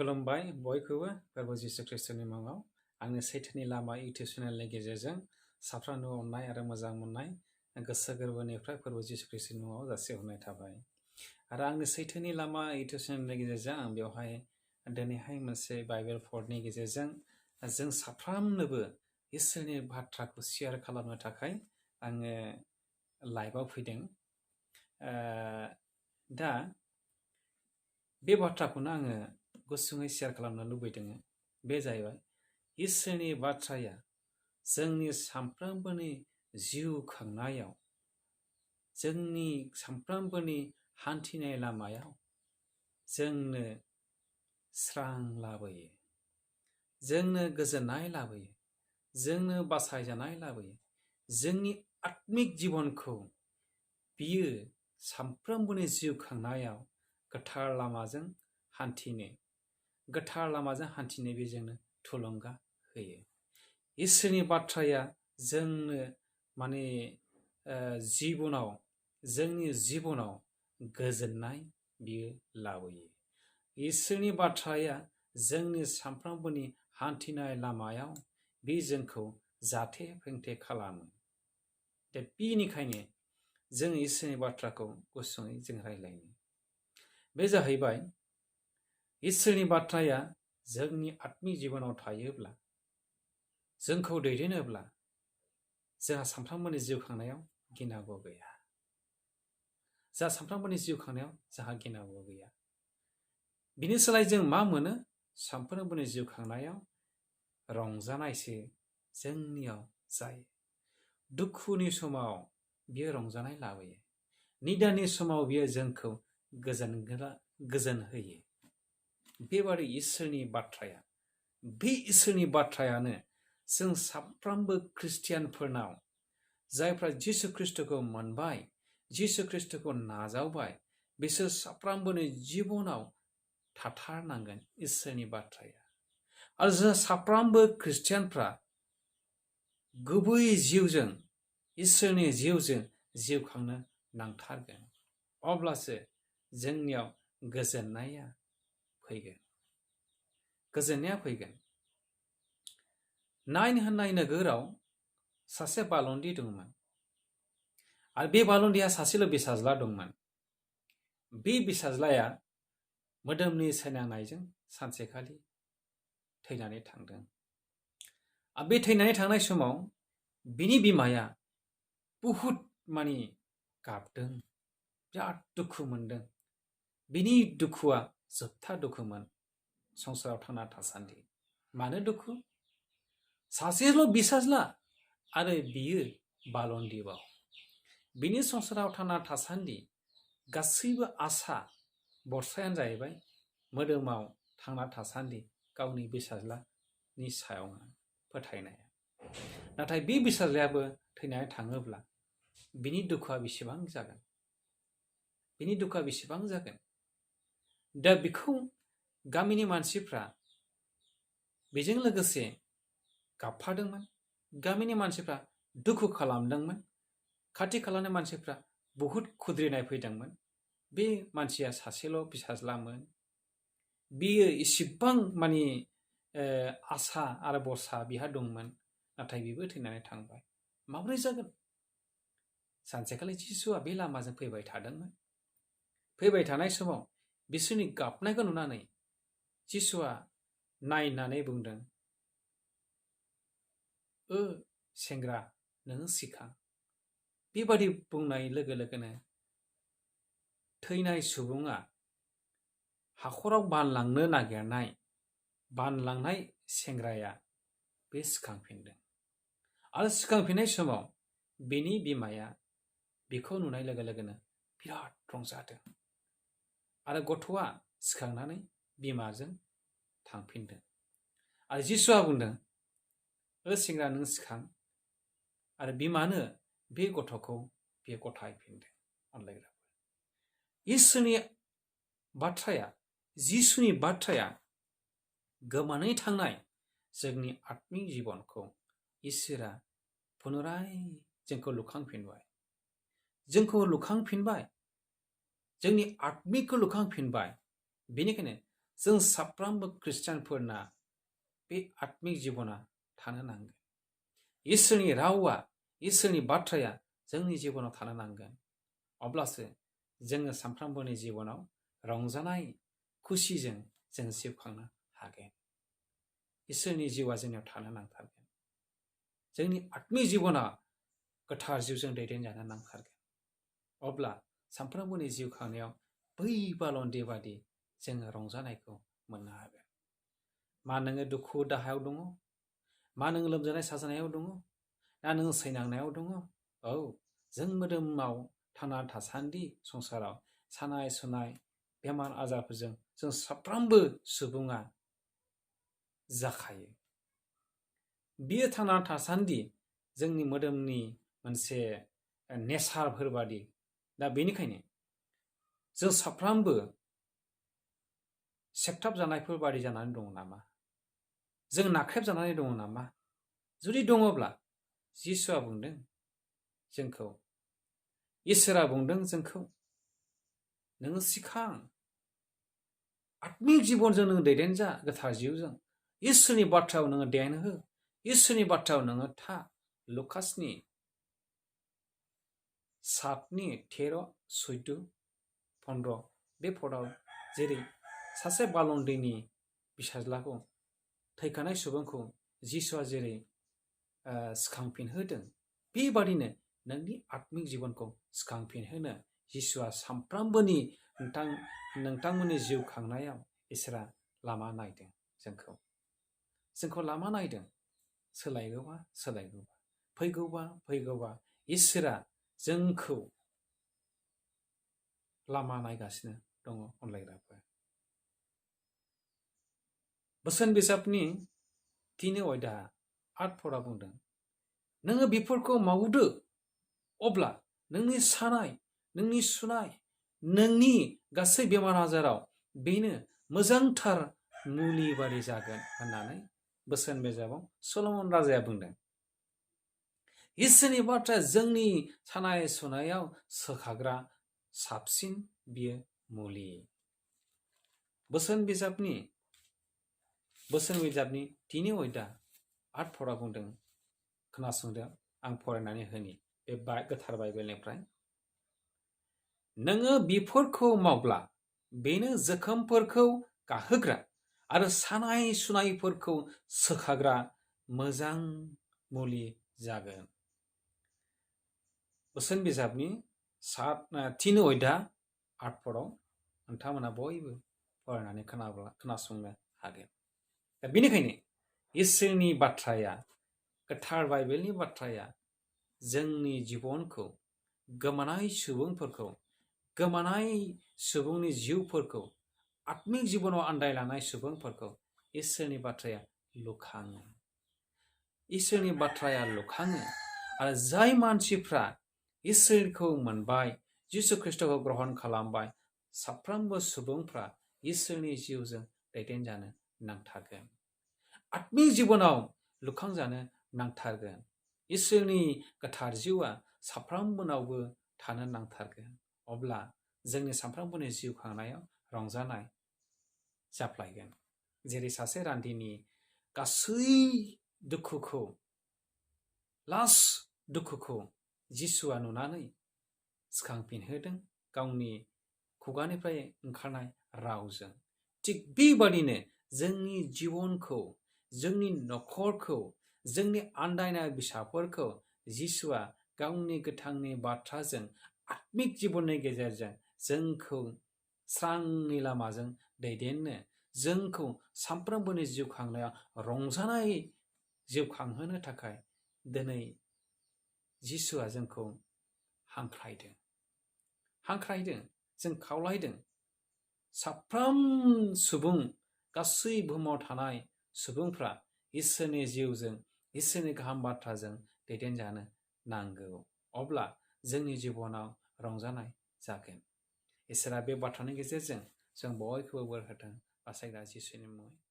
खुलुमबाय बयखौबो प्रभु जिसु ख्रिस्टनि मुङाव आंनि सैथोनि लामा इउटिउब चेनेलनि गेजेरजों साफ्रोमबो अननाय आरो मोजां मोननाय गोसो गोरबोनिफ्राय प्रभु जिसु ख्रिस्टनि मुङाव जासिहरनाय थाबाय। आरो आंनि सैथोनि लामा इउटिउब चेनेलनि गेजेरजों आं बेवहाय दिनैहाय मोनसे बाइबेल पडनि गेजेरजों जों साफ्रोमनोबो इसोरनि बाथ्राखौ शेयार खालामनो थाखाय आङो लाइभआव फैदों। दा बे बाथ्राखौनो आङो गुसुङै शेयार खालामनो लुबैदों। बे जाहैबाय इसोरनि बाथ्राया जोंनि सानफ्रोमबोनि जिउ खांनायाव, जोंनि सानफ्रोमबोनि हान्थिनाय लामायाव जोंनो स्रां लाबोयो, जोंनो गोजोननाय लाबोयो, जोंनो बासायजानाय लाबोयो। जोंनि आत्मिक जिबनखौ बियो सानफ्रोमबोनि जिउ खांनायाव गोथार लामाजों हान्थिनो बेजोंनो थुलुंगा होयो। इसोरनि बाथ्राया जोंनो जोंनि जिबनाव गोजोननाय बियो लाबोयो। इसोरनि बाथ्राया जोंनि सानफ्रोमबोनि हान्थिनाय लामायाव बे जोंखौ जाथे फेंथे खालामो। दा बेनिखायनो जों इसोरनि बाथ्राखौ गुसुङै जों रायज्लायनो। बे जाहैबाय इसोरनि बाथ्राया जोंनि आत्मिक जिबनाव थायोब्ला, जोंखौ दैदेनोब्ला जोंहा सानफ्रोमबोनि जिउ खांनायाव गिनांगौ गैया। बिनि सोलाय जों मा मोनो? सानफ्रोमबोनि जिउ खांनायाव रंजानायसो जोंनियाव जायो। दुखुनि समाव बियो रंजानाय लाबोयो। निदाननि समाव बियो जोंखौ गोजोन होयो। बेबादि इसोरनि बाथ्राया, बे इसोरनि बाथ्रायानो जों साफ्रोमबो ख्रिस्टियानफोरनाव, जायफ्रा जिसु ख्रिस्टखौ मोनबाय, जिसु ख्रिस्टखौ नाजावबाय, बिसोर साफ्रोमबोनि जिबनाव थाथारनांगोन इसोरनि बाथ्राया। आरो जों साफ्रोमबो ख्रिस्टियानफ्रा गुबै जिउजों, इसोरनि जिउजों जिउ खांनो नांथारगोन। अब्लासो जोंनियाव गोजोननाया फैगोन। नाइन होननाय नोगोराव सासे बालन्दि दंमोन। आरो बे बालन्दिया सासेल' बिसाज्ला दंमोन। बे बिसाज्लाया मोदोमनि सायनांनायजों सानसेखालि थैनानै थांदों। आरो बे थैनानै थांनाय समाव बिनि बिमाया बुहुद गाबदों, बिराद दुखु मोनदों। बिनि दुखुआ जोबथा दुखुमोन संसाराव थांना थासान्दि। मानो दुखु? सासेल' बिसाज्ला आरो बियो बालन्दिबाव। बिनि संसाराव थांना थासान्दि गासैबो आसा भरसायानो जाहैबाय मोदोमाव थांना थासान्दि गावनि बिसाज्लानि सायाव फोथायनाया। नाथाय बे बिसाज्लायाबो थैनानै थाङोब्ला बिनि दुखुआ बेसेबां जागोन? दा बेखौ गामिनि मानसिफ्रा बेजों लोगोसे गाबफादोंमोन। गामिनि मानसिफ्रा दुखु खालामदोंमोन। खाथि खालानि मानसिफ्रा बहुद खुद्रिनाय फैदोंमोन। बे मानसिया सासेल' फिसाज्लामोन। बियो इसिबां आसा आरो भरसा बिहा दंमोन। नाथाय बेबो थैनानै थांबाय। माबोरै जागोन? सानसेखालि जिसुआ बे लामाजों फैबाय थादोंमोन। फैबाय थानाय समाव बिसोरनि गाबनायखौ नुनानै जिसुआ नायनानै बुंदों, सेंग्रा, नोङो सिखां। बेबादि बुंनाय लोगो लोगोनो थैनाय सुबुङा हाखराव बानलांनाय सेंग्राया बे सिखांफिनदों। आरो सिखांफिननाय समाव बिनि बिमाया बेखौ नुनाय लोगो लोगोनो बिराद रंजादों। आरो गथ'आ सिखांनानै बिमाजों थांफिनदों। आरो जिसुआ बुंदों, सेंग्रा, नों सिखां। आरो बिमानो बे गथ'खौ बे गथायफिनदों। अनलायग्राफोर, इसोरनि बाथ्राया, जिसुनि बाथ्राया गोमानानै थांनाय जोंनि आत्मिक जिबनखौ इसोरा पुनराय जोंखौ लुखांफिनबाय। जोंनि आत्मिकखौ लुखांफिनबाय। बेनिखायनो जों साफ्रोमबो ख्रिस्टियानफोरना बे आत्मिक जिबना थानो नांगोन। इसोरनि रावा, इसोरनि बाथ्राया जोंनि जिबनाव थानो नांगोन। अब्लासो जोङो सानफ्रोमबोनि जिबनाव रंजानाय खुसिजों जों जिउ खांनो हागोन। इसोरनि जिउआ जोंनियाव थानो नांथारगोन। जोंनि आत्मिक जिबना गोथार जिउजों दैदेनजानो नांथारगोन। अब्ला सानफ्रोमबोनि जिउ खांनायाव बै बालन्दे बादि जोङो रंजानायखौ मोननो हागोन। मा नोङो दुखु दाहायाव दङ? मा नोङो लोमजानाय साजानायाव दङ? ना नोङो सैनांनायाव दङ? औ, जों मोदोमाव थांना थासान्दि संसाराव सानाय सुनाय बेमार आजारफोरजों जों साफ्रोमबो सुबुङा जाखायो। बियो थांना थासान्दि जोंनि मोदोमनि मोनसे नेचारफोर बादि। दा बेनिखायनो जों साफ्रोमबो सेबथाब जानायफोर बादि जानानै दङ नामा? जों नाख्रेब जानानै दङ नामा? जुदि दङब्ला जिसुआ बुंदों जोंखौ, इसोरा बुंदों जोंखौ, नोङो सिखां, आत्मिक जिबनजों नोङो दैदेनजा गोथार जिउजों। इसोरनि बाथ्रायाव नोङो देनहो, इसोरनि बाथ्रायाव नोङो था। लुकासनि 7:13-14 बे पदआव जेरै सासे बालन्दैनि फिसाज्लाखौ थैखानाय सुबुंखौ जिसुआ जेरै सिखांफिनहोदों, बेबादिनो नोंनि आत्मिक जिबनखौ सिखांफिनहोनो जिसुआ सानफ्रोमबोनि नोंथांमोननि जिउ खांनायाव इसोरा लामा नायदों। जोंखौ लामा नायदों। सोलायगौबा सोलायगौबा, फैगौबा फैगौबा, इसोरा जोंखौ लामा नायगासिनो दङ। अनलायग्राफोर, बोसोन बिजाबनि 3:8 बुंदों, नोङो बेफोरखौ मावदो, अब्ला नोंनि सानाय, नोंनि सुनाय, नोंनि गासै बेमार आजाराव बेनो मोजांथार मुलि बादि जागोन होननानै बोसोन बिजाबाव सल'मन राजाया बुंदों। इसोरनि बाथ्राया जोंनि सानाय सुनायाव सोखाग्रा साबसिन बियो मुलि। बोसोन बिजाबनि 3:8 बुंदों, खोनासंदो, आं फरायनानै होनि बे गोथार बाइबेलनिफ्राय। नोङो बेफोरखौ मावब्ला बेनो जोखोमफोरखौ गाहोग्रा आरो सानाय सुनायफोरखौ सोखाग्रा मोजां मुलि जागोन। बोसोन बिजाबनि 3:8 नोंथांमोना बयबो फरायनानै खोनासंनो हागोन। दा बेनिखायनो इसोरनि बाथ्राया, गोथार बाइबेलनि बाथ्राया जोंनि जिबनखौ, गोमानाय सुबुंफोरखौ, गोमानाय सुबुंनि जिउफोरखौ, आत्मिक जिबनाव आन्दायलांनाय सुबुंफोरखौ इसोरनि बाथ्राया लुखाङो। इसोरनि बाथ्राया लुखाङो। आरो जाय मानसिफ्रा इसोरखौ मोनबाय, जिसु ख्रिस्ट'खौ ग्रहण खालामबाय, साफ्रोमबो सुबुंफ्रा इसोरनि जिउजों दैदेनजानो नांथारगोन। आत्मिक जिबनाव लुखांजानो नांथारगोन। इसोरनि गोथार जिउआ साफ्रोमबोनावबो थानो नांथारगोन। अब्ला जोंनि सानफ्रोमबोनि जिउ खांनायाव रंजानाय जाफ्लायगोन। जेरै सासे रान्दिनि गासै दुखुखौ, लास्ट दुखुखौ जिसुआ नुनानै सिखांफिनहोदों गावनि खुगानिफ्राय ओंखारनाय रावजों। थिग बेबादिनो जोंनि जिबनखौ, जोंनि न'खरखौ, जोंनि आन्दायनाय फिसाफोरखौ जिसुआ गावनि गोथांनि बाथ्राजों, आत्मिक जिबननि गेजेरजों जोंखौ स्रांनि लामाजों दैदेननो, जोंखौ सानफ्रोमबोनि जिउ खांनायाव रंजानाय जिउ खांहोनो थाखाय दिनै जिसुआ जोंखौ हांख्रायदों, जों खावलायदों। साफ्रोम सुबुं, गासै बुहुमाव थानाय सुबुंफ्रा इसोरनि जिउजों, इसोरनि गाहाम बाथ्राजों दैदेनजानो नांगौ। अब्ला जोंनि जिबनाव रंजानाय जागोन। इसोरा बे बाथ्रानि गेजेरजों जों बयखौबो बोर होथों, बासायग्रा जिसुनि मुङै।